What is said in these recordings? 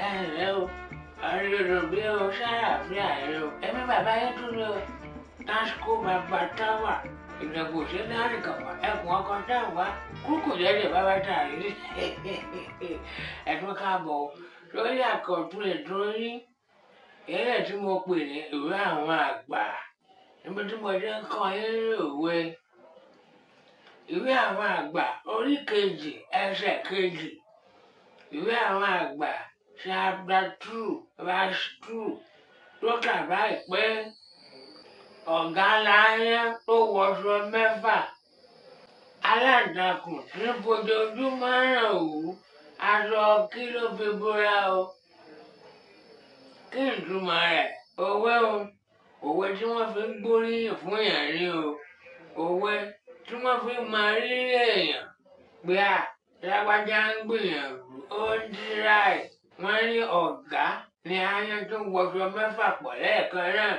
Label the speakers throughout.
Speaker 1: Ẹ ǹlẹ́ o, àlejò bí o ṣàlàáfíà rẹ o. Ẹ̀mí bàbá yín tún ní o. Tásíkò bàbá táwà, ìdàgbò ṣe láàrin kàwá, ẹkùn ọkọ táwa, kúkú lẹ́lẹ̀ bàbá tàrí. Ẹ̀tún káàbọ̀ lórí àkọ́tún ètò yín. Eré tí mo pè ní ìwé àwọn àgbà. Níbi tí mo ti ń kọ́ yín ní òwe. Ìwé àwọn àgbà orí kejì ẹsẹ̀ kejì. Ìwé àwọn àgbà chapter 2 verse 2 tó kà báyìí pé ọ̀gá láyé tó wọṣọ mẹ́fà aláǹtakùn tí ń fojoojúmọ́ ràn òwú aṣọ kí ló fi bóra o. Kí n túmọ̀ rẹ̀? Òwe o, òwe tí wọ́n fi ń gbóríyìn fún èèyàn ni o. Òwe tí wọ́n fi ń mọ rírì èèyàn pé à lágbájá ń gbìyànjú ó ń tíráì. Wọ́n ní ọ̀gá ni aáyán tó wọṣọ mẹ́fà pọ̀ lẹ́ẹ̀kan náà.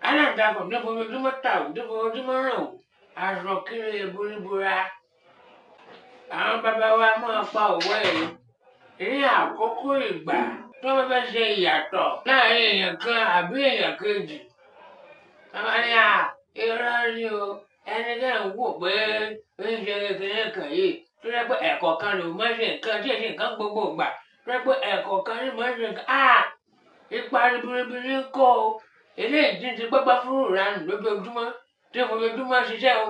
Speaker 1: Aláǹtakùn tó fojoojúmọ́ tàwù tó fojoojúmọ́ ràn wò aṣọ kí ló lè borí bora. Àwọn bàbá wa máa pa òwe yìí ní àkókò ìgbà tí wọ́n fẹ́ ṣe ìyàtọ̀ láàrin èèyàn kan àbí èèyàn kejì. Wọ́n máa ní à irọ́ ni o, ẹni tẹ́ ń wò pé ó ń ṣe kékeré kan yìí tó jẹ́ pé ẹ̀kọ́ kan ló máa ń ṣe nǹkan tí èsì nǹkan gbogbo ìgbà tó jẹ́ pé ẹ̀kọ́ kan ló máa ń ṣe nǹkan. À ipa ribiribi ní kó o, eléyìí tí ń ti gbọ́gbá fúrú ranù lójoojúmọ́ tí ń fojoojúmọ́ ṣiṣẹ́ o.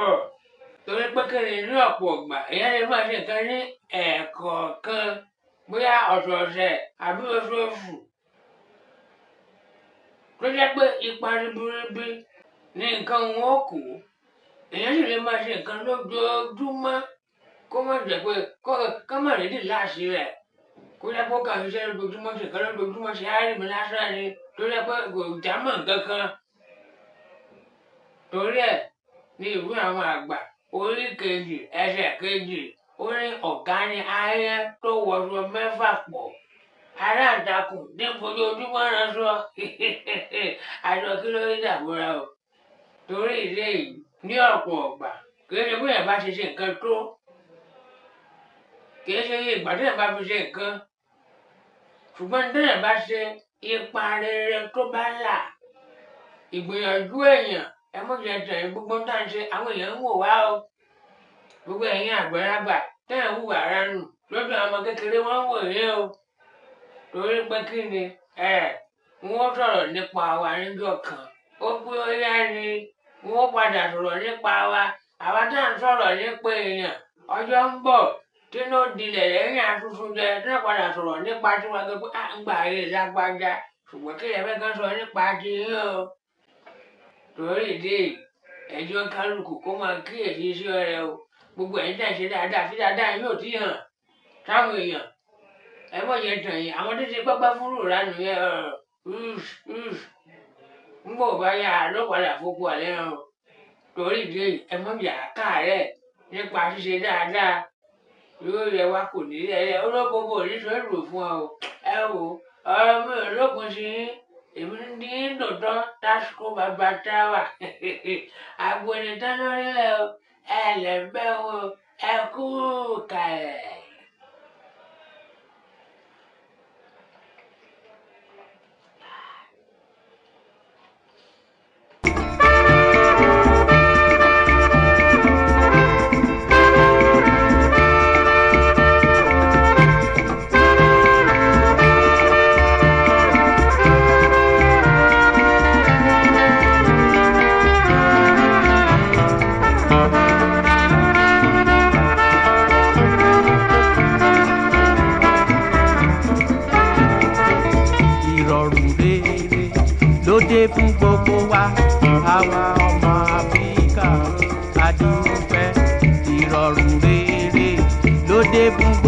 Speaker 1: Ọ̀ torí pé kí ni ní ọ̀pọ̀ ìgbà èèyàn lè máa ṣe nǹkan ní ẹ̀ẹ̀kọ̀ọ̀kan bóyá ọ̀sọ̀ọ̀sẹ̀ àbí oṣooṣù tó jẹ́ pé ipa ribiribi ní nǹkan wọn ó kó. Èèyàn sì lè máa ṣe nǹkan lójoojúmọ́ kó má jẹ́ pé kó má rí láàṣì rẹ̀ kó jẹ́ pé ó kàn ṣiṣẹ́ lójoojúmọ́ ṣe nǹkan lójoojúmọ́ ṣe á rí mi lásán ni tó jẹ́ pé kò jámọ́ nǹkan kan. Torí ẹ̀ ní ìwé àwọn àgbà orí kejì ẹsẹ̀ kejì ó ní ọ̀gá ni aáyán tó wọṣọ mẹ́fà pọ̀ aláǹtakùn ní fojoojúmọ́ ránṣọ aṣọ kí ló ń dàbúrà o. Torí ìdí èyí ní ọ̀pọ̀ ọ̀gbà kì í ṣe pé èèyàn bá ṣe ṣe nǹkan tó kì í ṣe ìgbà tí èèyàn bá fi ṣe nǹkan ṣùgbọ́n tí èèyàn bá ṣe ipa rere tó bá là ìgbìyànjú èèyàn ẹ mọ̀ jẹ́ tẹ̀yìn gbogbo tá à ń ṣe àwọn èèyàn ń wò wá o. Gbogbo ẹ̀yin àgbàlagbà tẹ́ ẹ̀ ń hùwà ranù lójú àwọn ọmọ kékeré wọ́n ń wò yín o. Torí pé kí ni wọ́n sọ̀rọ̀ nípa wa níjọ́ kan ó pé ó yá ni wọ́n padà sọ̀rọ̀ nípa wa àwa tá à ń sọ̀rọ̀ nípa èèyàn ọjọ́ ń bọ̀ tí ló dilẹ̀ lẹ́yìn asusu jẹ tí wọ́n padà sọ̀rọ̀ nípa tiwa gbé pé à ń gbà ayé lágbájá ṣùgbọ́n kí lè fẹ́ kán sọ nípa ti yín o. Torí ìdí èyí ẹjọ́ kálukú kó máa kíyèsí iṣẹ́ rẹ o. Gbogbo ẹ̀yin tẹ̀ ń ṣe dáadáa sí dáadáa yóò ti hàn táwọn èèyàn ẹ mọ̀ yẹn tàn yín àwọn tó ṣe pápá fúrú ránù yẹn ń bọ̀ bá yà á ló padà fokù àlẹ́ hàn o. Torí ìdí èyí ẹ mọ̀ yà á káàárẹ̀ nípa ṣíṣe dáadáa yóò yẹ wá kò ní ẹyẹ olóbogbo oníṣòwò fún ọ o. Ẹ wò ọ̀rọ̀ mi ò lókun sí yín èmi ní dòdò Tásíkò bàbá táwà àgbọ̀nì tán lórílẹ̀ o ẹ lẹ̀ ń bẹ́ wo ẹ kú kàlẹ̀.
Speaker 2: Ìrọ̀rùn rere ló dé fún gbogbo wa àwa ọmọ Áfíríkà a dúpẹ́. Ìrọ̀rùn rere ló dé fún gbogbo.